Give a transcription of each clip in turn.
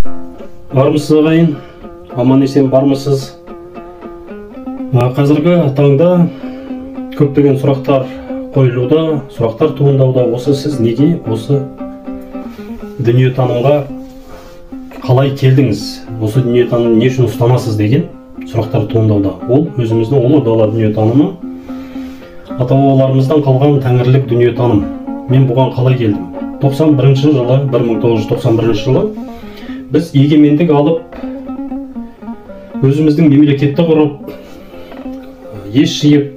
Армысыз, ағайын, аман-есен бармысыз? Қазіргі таңда көптеген сұрақтар қойылуда, сұрақтар туындауда. Осы сіз неге осы дүниетанымға қалай келдіңіз, осы дүниетанымды не үшін ұстанасыз деген сұрақтар туындауда. Ол өзіміздің ұлы дала дүниетанымы, ата-бабаларымыздан қалған тәңірлік дүниетаным. Мен бұған қалай келдім? 91 жылы, 1991 жылы біз егемендік алып, өзіміздің мемлекетті құрып, ес жиып,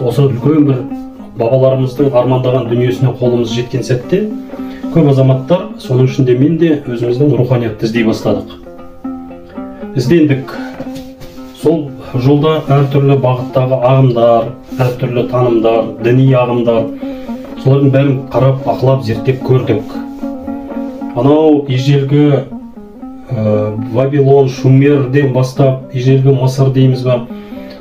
осы үлкен бір бабаларымыздың армандаған дүниесіне қолымыз жеткен сәтте көп азаматтар, соның ішінде мен де, өзіміздің руханиятты іздей бастадық. Іздендік. Сол жолда әртүрлі бағыттағы ағымдар, әртүрлі танымдар, діни ағымдар, солардың бәрін қарап, бақылап, зерттеп көрдік. Анау ежелгі Вавилон, Шумерден бастап, ежелгі Мысыр дейміз ба,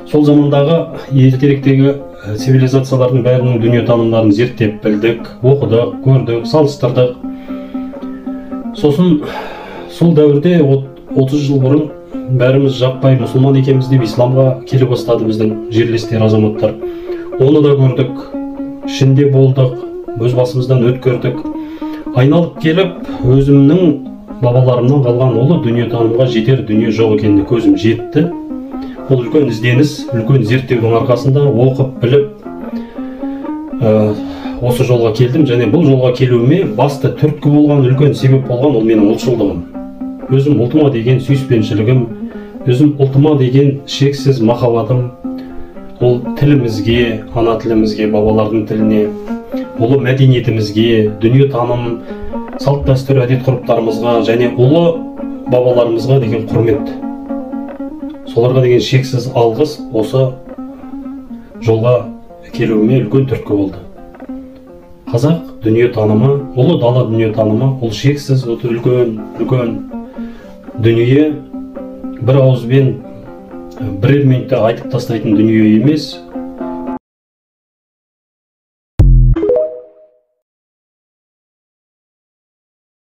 сол замандағы ертеректегі цивилизациялардың бәрінің дүниетанымдарын зерттеп білдік, оқыдық, көрдік, салыстырдық. Сосын сол дәуірде, 30 жыл бұрын, бәріміз жаппай мұсылман екенбіз деп исламға келе бастады біздің жерлестер, азаматтар. Оны да көрдік, ішінде болдық, өз басымыздан өткердік. Айналып келіп, өзімнің бабаларымнан қалған ұлы дүниетанымға жетер дүние жоқ екеніне көзім жетті. Ол үлкен ізденіс, үлкен зерттеудің арқасында оқып, біліп, осы жолға келдім. Және бұл жолға келуіме басты түрткі болған, үлкен себеп болған ол менің ұлтшылдығым, өзім ұлтыма деген сүйіспеншілігім, өзім ұлтыма деген шексіз махаббатым. Ол тілімізге, ана тілімізге, бабалардың тіліне, ұлы мәдениетімізге, дүниетаным, салт дәстүр, әдет ғұрыптарымызға және ұлы бабаларымызға деген құрмет, соларға деген шексіз алғыс осы жолға келуіме үлкен түрткі болды. Қазақ дүниетанымы, ұлы дала дүниетанымы ол шексіз, өте үлкен, үлкен дүние. Бір ауызбен бірер минутта айтып тастайтын дүние емес.